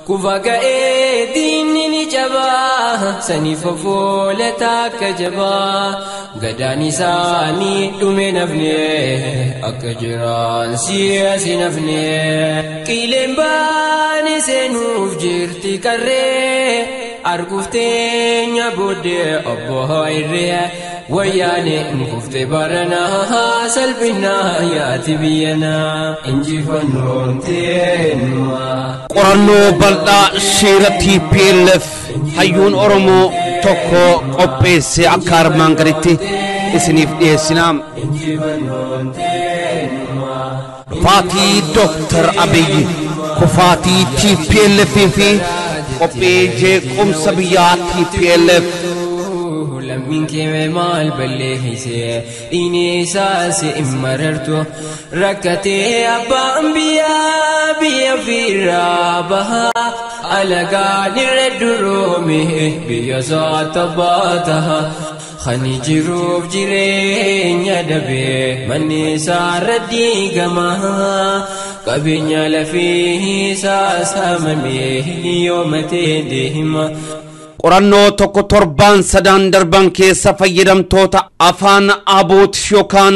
Kufa ga'ee diinni ni jabaa saniif fuula takka jabaa gadaan isaanii dhume nafne akka jiraan siyaasi nafne qileen baane seenuuf jirti qarree arguuf teenya booddee obbo irree wayyaane kufte baranaa salphinaa yaati biyyanaa injifannoon teenyumaa. Qorannoo bal'aa seera TPLF hayyuun Oromoo tokko qopheesse akka armaan gaditti isiniif dhiyeessina. Dhufaatii Dooktar Abiyyi, kufaatii TPLF fi qophii jeequmsa biyyaa TPLF. Lammiin kee maal balleessee dhiini isaas hin marartu rakkatee abbaan biyyaa biyya ofiirraa baha alagaan irra duroome biyya isaa tabbaata Khani jiruuf jireenya dabee manni isaarra diigama qabeenya lafee isaa saamamee yooma ta'e deema. Qorannoo tokko torbaan sadaan darban keessa fayyadamtoota afaan Aboot yookaan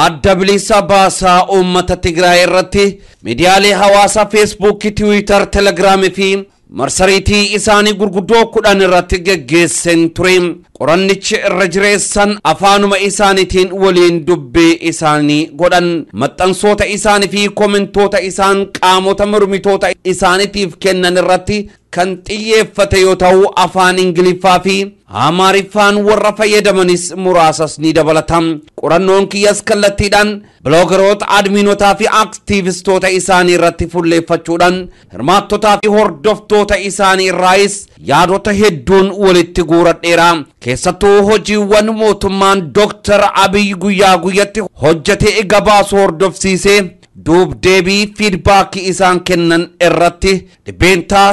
adda bilisa baasaa uummata Tigraay irratti miidiyaalee hawaasaa Feesbuukii, Tiwiitar, Telegiraamii fi marsariitii isaanii gurguddoo 10 irratti geggeessen ture. Qorannichi irra jireessan afaanuma isaaniitiin waliin dubbii isaanii godhan maxxansoota isaanii fi komentoota isaan qaamota mormitoota isaaniitiif kennan irratti kan xiyyeeffate yoo ta'u afaan Ingiliffaa fi Amaariffaan warra fayyadamanis muraasas ni dabalata. Qorannoon kiyyas kallattiidhaan biloogaroota, admiinotaa fi aktiivistoota isaanii irratti fuulleeffachuudhaan hirmaattotaa fi hordoftoota isaanii irraayis yaadota hedduun walitti guuradheera. Keessattuu hojiiwwan mootummaan Dooktar Abiyyi guyyaa guyyatti hojjetee gabaasu hordofsiisee duub deebii fiidbaakii isaan kennan irratti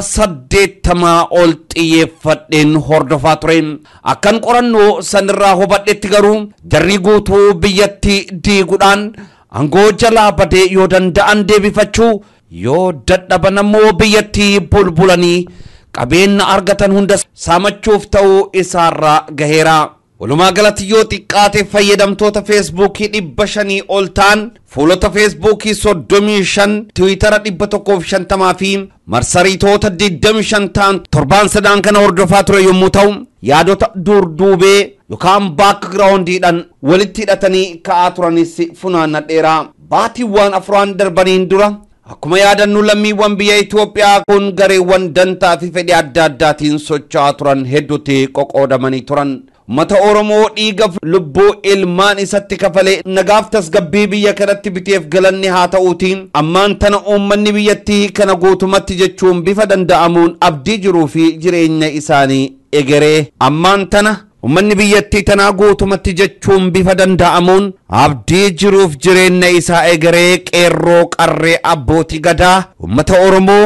80% ol xiyyeeffadheen hordofaa ture. Akkan qorannoo sanirraa hubadhetti garuu jarri guutuu biyyatti diiguudhaan aangoo jalaa badee yoo danda'an deebifachuu yoo dadhaban ammoo biyyatti bulbulanii qabeenya argatan hunda saamachuuf ta'uu isaarraa gaheera. Walumaa galatti yoo xiqqaate fayyadamtoota Feesbuukii 500 ol ta'an fuulota Feesbuukii 35, Tiwiitara 150 fi marsariitoota 25 ta'an torbaan sadaan kana hordofaa ture yommuu ta'u yaadota durduubee yookaan baakgiraawundiidhaan walitti hidhatanii ka'aa turanis funaannadheera. Baatiiwwan afran darbaniin dura akkuma yaadannu lammiiwwan biyya Itoophiyaa kun gareewwan dantaa fi fedhii adda addaatiin socho'aa turan hedduutti qoqqoodamanii turan. Uummata Oromoo dhiigaaf lubbuu ilmaan isatti kafalee nagaaf tasgabbii biyya kanatti biteef galanni haa ta'uutiin ammaan tana uummanni biyyattii kana guutumatti jechuun bifa danda'amuun abdii jiruu fi jireenya isaanii egeree ammaan tana uummanni biyyattii tanaa guutumatti jechuun bifa danda'amuun abdii jiruuf jireenya isaa egeree qeerroo qarree abbootii gadaa uummata Oromoo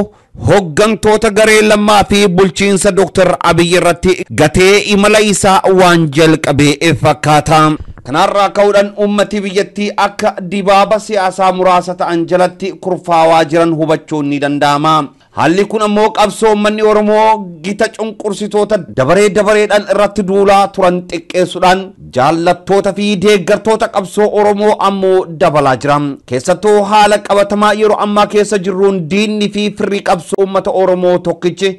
hoggantoota garee lammaa fi bulchiinsa Dooktar Abiyyi irratti gatee imala isaa waan jalqabee fakkaata. Kanarraa ka'uudhaan uummati biyyattii akka dibaaba siyaasaa muraasa ta'an jalatti kurfaawaa jiran hubachuun ni danda'ama. Haalli kun ammoo qabsoo uummanni Oromoo gita cunqursitoota dabaree dabareedhaan irratti duulaa turan xiqqeessuudhaan jaallattoota fi deeggartoota qabsoo Oromoo ammoo dabalaa jira. Keessattuu haala qabatamaa yeroo ammaa keessa jirruun diinni fi firri qabsoo uummata Oromoo tokkichi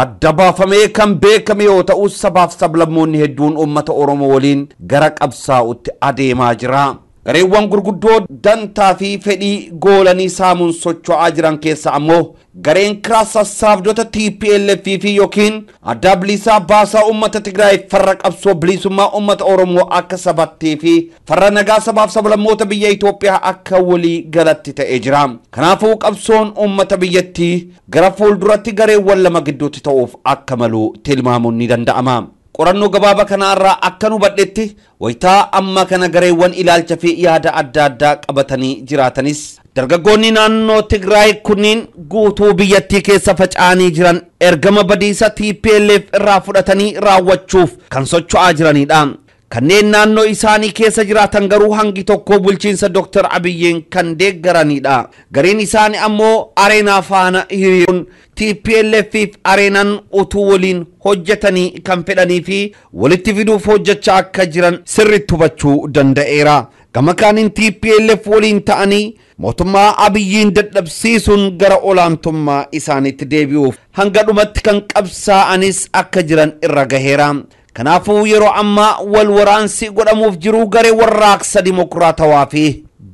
adda baafamee kan beekame yoo ta'u sabaaf sablammoonni hedduun uummata Oromoo waliin gara qabsaa'utti adeemaa jira. Gareewwan gurguddoo dantaa fi fedhii goolanii saamuun socho'aa jiran keessa ammoo gareen kiraa sassaabdota TPLF fi yookiin adda bilisaa baasaa uummata Tigraay farra qabsoo bilisummaa uummata Oromoo akka sabattii fi farra nagaa sabaaf sablammoota biyya Itoophiyaa akka walii galatti ta'ee jira. Kanaafuu qabsoon uummata biyyattii gara fuulduratti gareewwan lama gidduutti ta'uuf akka malu tilmaamuun ni danda'ama. Qorannoo gabaabaa kanarraa akka nu hubadhetti wayitaa amma kana gareewwan ilaalcha fi yaada adda addaa qabatanii jiraatanis dargaggoonni naannoo Tigraay kunniin guutuu biyyattii keessa faca'anii jiran ergama badiisa TPLF irraa fudhatanii raawwachuuf kan socho'aa jiranidha. Kanneen naannoo isaanii keessa jiraatan garuu hangi tokko bulchiinsa Dr. Abiyyiin kan deeggaranidha. Gariin isaanii ammoo Areenaa faana hiriiruun TPLF fi Areenaan utuu waliin hojjetanii kan fedhanii fi walitti fiduuf hojjechaa akka jiran sirriitti hubachuu danda'eera. Gama kaaniin TPLF waliin ta'anii mootummaa Abiyyiin dadhabsiisuun gara olaantummaa isaaniitti deebi'uuf hanga dhumatti kan qabsaa'anis akka jiran irra gaheera. Kanaafuu yeroo ammaa wal waraansi godhamuuf jiru garee warraaqsa dimokiraatawaa fi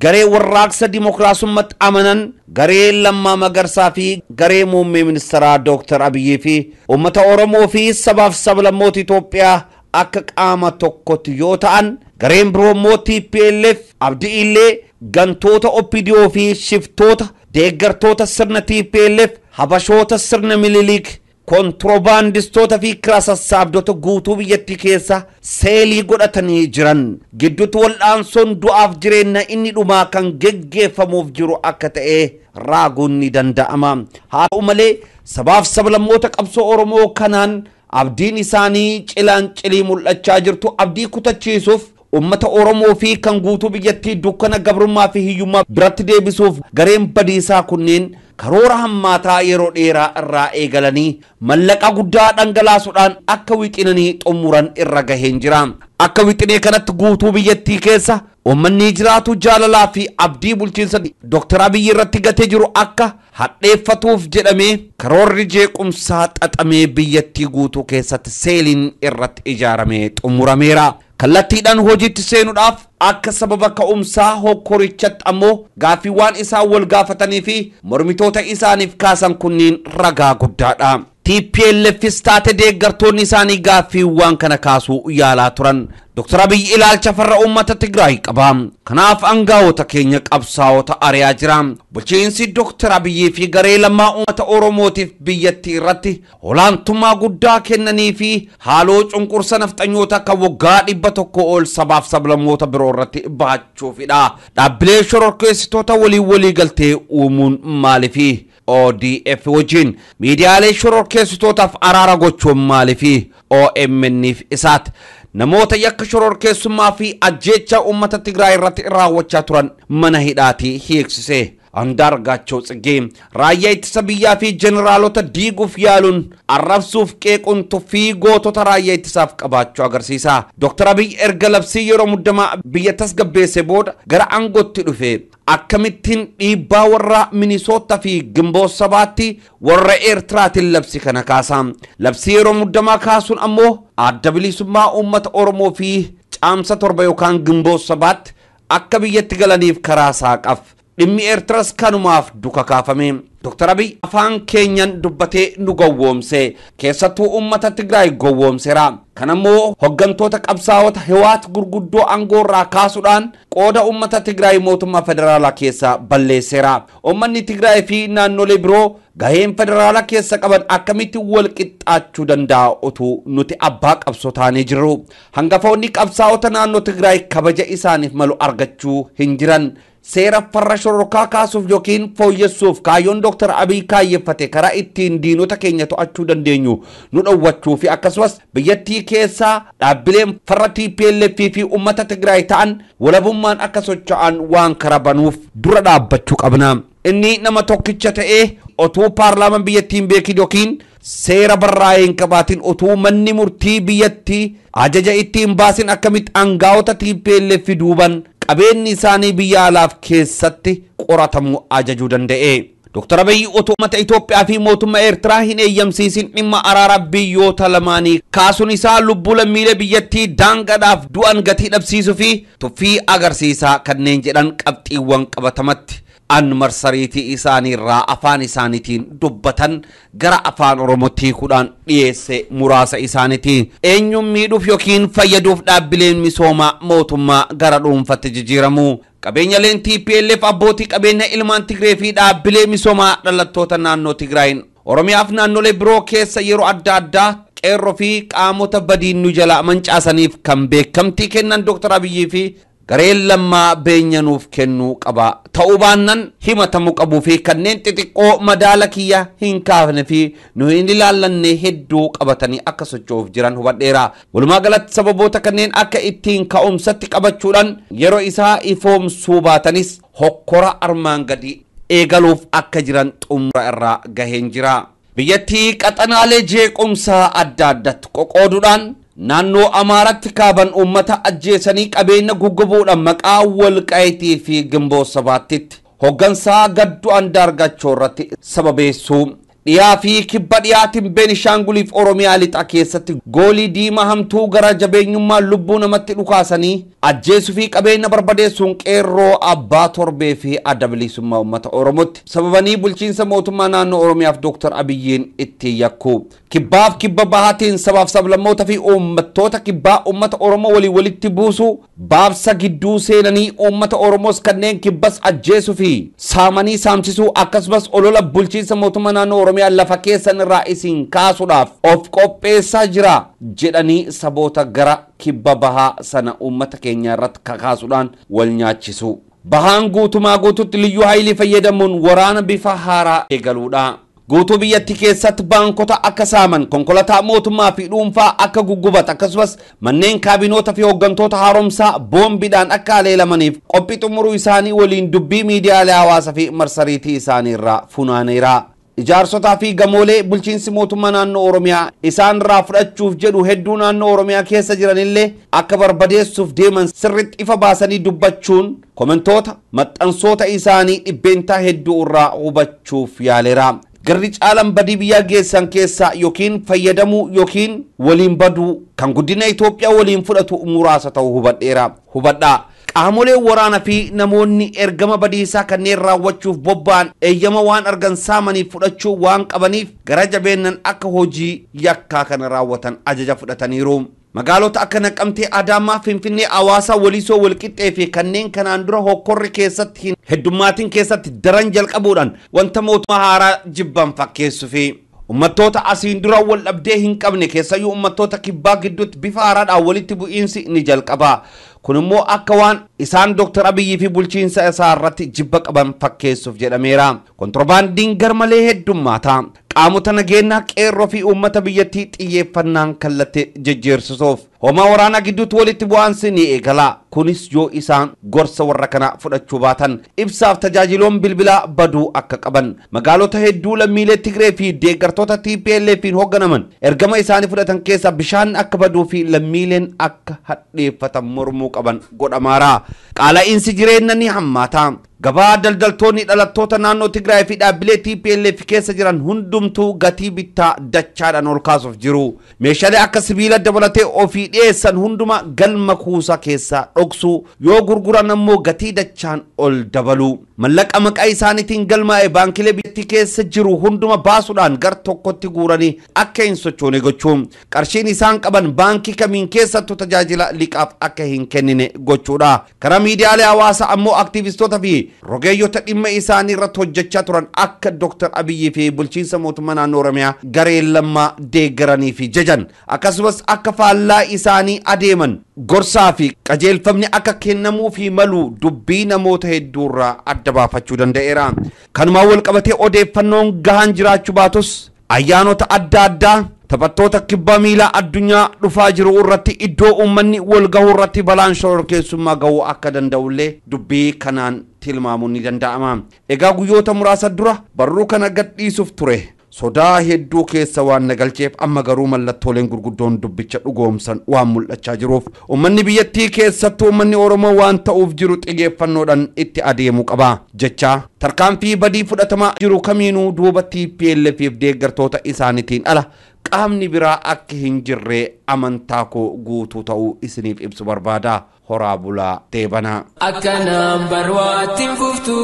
garee warraaqsa dimokiraasummaatti amanan garee Lammaa Magarsaa fi garee muummee ministeeraa Dr. Abiyyi fi uummata Oromoo fi sabaaf sablammoota Itoophiyaa akka qaama tokkotti yoo ta'an, gareen biroo immoo TPLF, Abdii Illee, gantoota OPDO fi shiftoota deeggartoota sirna TPLF, habashoota sirna Minilik, kontiroobaandistoota fi kiraa sassaabdota guutuu biyyattii keessa seelii godhatanii jiran gidduutti wal'aansoon du'aaf jireenya inni dhumaa kan geggeeffamuuf jiru akka ta'e raaguun ni danda'ama. Haa ta'u malee sabaaf sablammoota qabsoo Oromoo kanaan abdiin isaanii cilaan cilii mul'achaa jirtu abdii kutachiisuuf uummata Oromoo fi kan guutuu biyyattii dukkana gabrummaa fi hiyyummaa biratti deebisuuf gareen badiisaa kunneen karoora hammaataa yeroo dheeraa irraa eegalanii mallaqa guddaa dhangalaasuudhaan akka wixinanii xumuran irra gaheen jira. Akka wixinee kanatti guutuu biyyattii keessa uummanni jiraatu jaalalaa fi abdii bulchiinsa Dr. Abiyyi irratti gatee jiru akka hadheeffatuuf jedhamee karoorri jeequmsaa xaxamee biyyattii guutuu keessatti seeliin irratti ijaaramee xumurameera. Kallattiidhaan hojiitti seenuudhaaf akka sababa ka'umsaa hokkorichatti ammoo gaaffiiwwan isaan wal gaafatanii fi mormitoota isaaniif kaasan kunniin ragaa guddaadha. TPLFs taate deeggartoonni isaanii gaaffiiwwan kana kaasuu yaalaa turan. Dr. Abiyyi ilaalcha farra uummata Tigraay qaba. Kanaaf aangawoota keenya qabsaa'ota ari'aa jira. Bulchiinsi Dr. Abiyyi fi garee Lammaa uummata Oromootiif biyyattii irratti olaantummaa guddaa kennanii fi haaloo cunqursa nafxanyoota kan waggaa 100 ol sabaaf sablammoota biroo irratti baachuufidha. Dhaabbilee shororkeessitoota waliin walii galtee uumuun maaliifi? ODF wajjin miidiyaalee shororkeessitootaaf araara gochuun maaliifi? OMN'if isaati. Namoota yakka shororkeessummaa fi ajjeechaa uummata Tigraay irratti raawwachaa turan mana hidhaatii hiiksise. Andaargaachoo Tsiggee raayyaa ittisa biyyaa fi jeneraalota diiguuf yaaluun arrabsuuf qeequun tuffii gootota raayyaa ittisaaf qabaachuu agarsiisa. Dr. Abiy erga labsii yeroo muddamaa biyya tasgabbeesse booda gara aangootti dhufe. Akkamittiin dhiibbaa warra Minisoota fi Gimboo sabaatti warra Eertiraatiin labsi kana kaasa. Labsii yeroo muddamaa kaasuun ammoo adda bilisummaa uummata Oromoo fi caamsa 7 yookaan Gimboo sabaatti akka biyyatti galaniif karaa saaqaf. Dhimmi Eertiraas kanumaaf duka kaafame. Dr. Abiy afaan keenyan dubbatee nu gowwoomse. Keessattuu uummata Tigraay gowwoomseera. Kanammoo hoggantoota qabsaa'ota Hiwaat gurguddoo aangoo irraa kaasuudhaan qooda uummata Tigraay mootummaa federaalaa keessa balleesseera. Uummanni Tigraay fi naannolee biroo gaheen federaalaa keessa qaban akkamitti wal qixxaachuu danda'a utuu nuti abbaa qabsoo taanee jirru. Hangafoonni qabsaa'ota naannoo Tigraay kabaja isaaniif malu argachuu hin jiran. Seera farra shororkaa kaasuuf yookiin fooyyessuuf kaayyoon Dr. Abiy kaayyeffate karaa ittiin diinota keenya to'achuu dandeenyu nu dhowwachuu fi akkasumas biyyattii keessaa dhaabbileen farra TPLF fi uummata Tigraay ta'an walabummaan akka socho'an waan karaa banuuf dura dhaabbachuu qabna. Inni nama tokkicha ta'ee otuu paarlaamaan biyyattiin beekin yookiin seera barraa'ee hin qabaatin otuu manni murtii biyyattii ajaja ittiin baasin akkamitti aangaa'ota TPLF duuban qabeenyi isaanii biyya alaaf keessatti qoratamuu ajajuu danda'e. Dr. Abiy utuu uummata Itoophiyaa fi mootummaa Eertiraa hin eeyyamsiisin dhimma araara biyyoota lamaanii kaasuun isaa lubbuu lammiilee biyyattii daangaadhaaf du'an gatii dhabsiisuu fi tuffii agarsiisaa kanneen jedhan qabxiiwwan qabatamatti an marsariitii isaanii irraa afaan isaaniitiin dubbatan gara afaan Oromootti hiikuudhaan dhiyeesse muraasa isaaniitiin. Eenyuun miidhuuf yookiin fayyaduuf dhaabbileen misoomaa mootummaa gara dhuunfatti jijjiiramu. Qabeenyaleen TPLF abbootii qabeenya ilmaan Tigree fi dhaabbilee misoomaa dhalattoota naannoo Tigraayin Oromiyaaf naannolee biroo keessa yeroo adda addaa qeerroo fi qaamota badiin nu jalaa mancaasaniif kan beekamtii kennan Dr. Abiyyi fi Gareen Lammaa beenya nuuf kennuu qaba. Ta'uu baannaan himatamuu qabuu fi kanneen xixiqqoo madaala kiyya hin kaafne fi nu hin ilaallanne hedduu qabatanii akka socho'uuf jiran hubadheera. Walumaa galatti sababoota kanneen akka ittiin ka'umsatti qabachuudhaan yeroo isaa ifoomsuu baatanis hokkora armaan gadi eegaluuf akka jiran xumura irraa gaheen jira. Biyyattii qaxanaalee jeequmsaa adda addaatti qoqooduudhaan naannoo Amaaratti kaaban uummata ajjeesanii qabeenya guggubuudhaan maqaa Walqaayitii fi Gimboo Sabaattitti hoggansaa Gadduu Andaargachoo irratti sababeessuu. Dhiyaa fi kibba dhiyaatiin Beenishaanguliif Oromiyaa lixa keessatti goolii diimaa hamtuu gara jabeenyummaa lubbuu namatti dhukaasanii ajjeesuu fi qabeenya barbadeessuun qeerroo abbaa torbee fi adda bilisummaa uummata Oromootti sababanii bulchiinsa mootummaa naannoo Oromiyaaf Dr. Abiyyiin itti yakku. Kibbaaf kibba bahaatiin sabaaf sablammoota fi uummattoota kibbaa uummata Oromoo walii walitti buusu baabsa gidduu seenanii uummata Oromoos kanneen kibbas ajjeesuu fi saamanii saamsisuu akkasumas olola bulchiinsa mootummaa naannoo Oromiyaa lafa keessan irraa isin kaasuudhaaf of qopheessaa jira jedhanii saboota gara kibba bahaa sana uummata keenya irratti kakaasuudhaan wal nyaachisu. Bahaan guutumaa guututti liyyuu haayilii fayyadamuun waraana bifa haaraa eegaluudha. Guutuu biyyattii keessatti baankota akka saaman, konkolaataa mootummaa fi dhuunfaa akka guggubat akkasumas manneen kaabinoota fi hooggantoota haaromsaa boombiidhaan akka haleelamaniif qophii xumuruu isaanii waliin dubbii miidiyaalee hawaasaa fi marsariitii isaanii irraa funaaneera. Ijaarsotaa fi gamoolee bulchiinsi mootummaa naannoo Oromiyaa isaan irraa fudhachuuf jedhu hedduu naannoo Oromiyaa keessa jiranillee akka barbadeessuuf deeman sirriitti ifa baasanii dubbachuun komentoota maxxansoota isaanii dhibbeentaa hedduu irraa hubachuuf yaaleera. Garri caalaan badii biyyaa geessan keessaa yookiin fayyadamuu yookiin waliin baduu kan guddina Itoophiyaa waliin fudhatu muraasa ta'uu hubadheera. Hubadhaa. Qaamoleen waraanaa fi namoonni ergama badiisaa kanneen raawwachuuf bobba'an eeyyama waan argan saamaniif fudhachuu waan qabaniif gara jabeennan akka hojii yakkaa kana raawwatan ajaja fudhataniiru. Magaalota akka Naqamtee, Adaamaa, Finfinnee, Hawaasaa, Walisoo, Walqixxee fi kanneen kanaan dura hokkorri keessatti heddummaatiin keessatti daran jalqabuudhaan wanta mootummaa haaraa jibban fakkeessuu fi uummattoota asiin dura wal dhabdee hin qabne keessayyuu uummattoota kibbaa gidduutti bifa haaraadhaan walitti bu'iinsi ni jalqaba. Kun immoo akka waan isaan Dr. Abiyyi fi bulchiinsa isaa irratti jibba qaban fakkeessuuf jedhameera. Kontiroobaandiin garmalee heddummaata. Qaamota nageenyaa qeerroo fi uummata biyyattii xiyyeeffannaan kallattii jijjiirsisuuf homaa waraanaa gidduutti walitti bu'aansi ni eegala. Kunis yoo isaan gorsa warra kanaa fudhachuu baatan ibsaaf tajaajiloon bilbilaa baduu akka qaban magaalota hedduu lammiilee Tigree fi deeggartoota TPLF'n hoogganaman ergama isaanii fudhatan keessa bishaan akka baduu fi lammiileen akka hadheeffatan mormuu qaban godhamaara. Qaala'iinsi jireenya ni hammaata. Gabaa daldaltoonni dhalattoota naannoo Tigraay fi dhaabbilee TPLF keessa jiran hundumtuu gatii bittaa dachaadhaan ol kaasuuf jiru. Meeshaalee akka sibiila dabalatee ofii dhiyeessan hunduma galma kuusaa keessaa dhoksuu yoo gurguran ammoo gatii dachaan ol dabalu. Mallaqa maqaa isaaniitiin galmaa'e baankilee biyyattii keessa jiru hunduma baasuudhaan gar tokkotti guuranii akka hin sochoone gochuun qarshiin isaan qaban baankii kamiin keessattuu tajaajila liqaaf akka hin kennine gochuudha. Karaa miidiyaalee hawaasaa ammoo aktiivistoota fi rogeeyyota dhimma isaanii irratti hojjechaa turan akka Dr. Abiyyi fi bulchiinsa mootummaa naannoo Oromiyaa garee Lammaa deeggaranii fi jajan akkasumas akka faallaa isaanii adeeman gorsaa fi qajeelfamni akka kennamuu fi malu dubbii namoota hedduurraa adda baafachuu danda'eera. Kanumaan wal qabatee odeeffannoon gahaan jiraachuu baatus ayyaanota adda addaa taphattoota kubbaa miilaa addunyaa dhufaa jiru irratti iddoo uummanni wal gahuu irratti balaan shororkeessummaa gahuu akka danda'ullee dubbii kanaan tilmaamuun ni danda'ama. Egaa guyyoota muraasa dura barruu kana gadhiisuuf ture. Sodaa hedduu keessa waan na galcheef amma garuu mallattooleen gurguddoon dubbicha dhugoomsan waan mul'achaa jiruuf uummanni biyyattii keessattuu uummanni Oromoo waan ta'uuf jiru xiyyeeffannoodhaan itti adeemuu qaba jecha tarkaanfii badii fudhatamaa jiru kamiinuu duuba TPLF fi deeggartoota isaaniitiin ala qaamni biraa akka hin jirre amantaa koo guutuu ta'uu isiniif ibsu barbaada. Horaa bulaa deebanaa. Akkanaan barwaattiin fuftu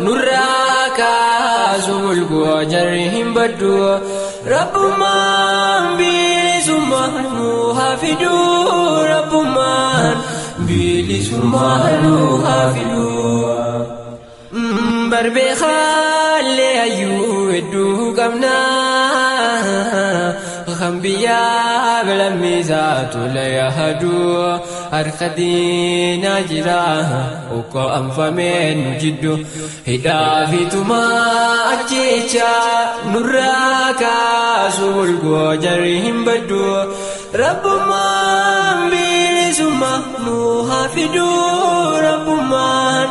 nurraa kaasu bulguu jarri hin baddu rabbummaan bilisummaa nu haa fidu rabbummaan bilisummaa nu haa fidu. Barbee haallee hayyuu hedduu qabnaa kan biyyaa bilammiisaa tola yaadu Harka diinaa jira ukkaanfamee nu jiddu hidhaa fi tumaa ajjeecha nurraa kaasu golgoo jarri hin baddu. Rabbummaan bilisummaa nu haa fidu. Rabbummaan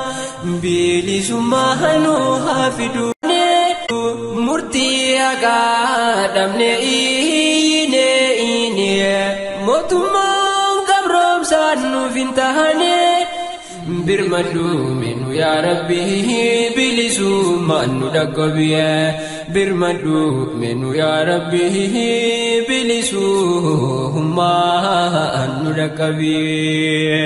bilisummaa nu haa fidu. Murtii haqaa dhabne iine iine mootummaan qabroomsaan nuuf hin taane. Birmadhu minu yaa Rabbi bilisummaan nu dhaqqabiye. Birmadhu minu yaa Rabbi bilisummaan nu dhaqqabiye.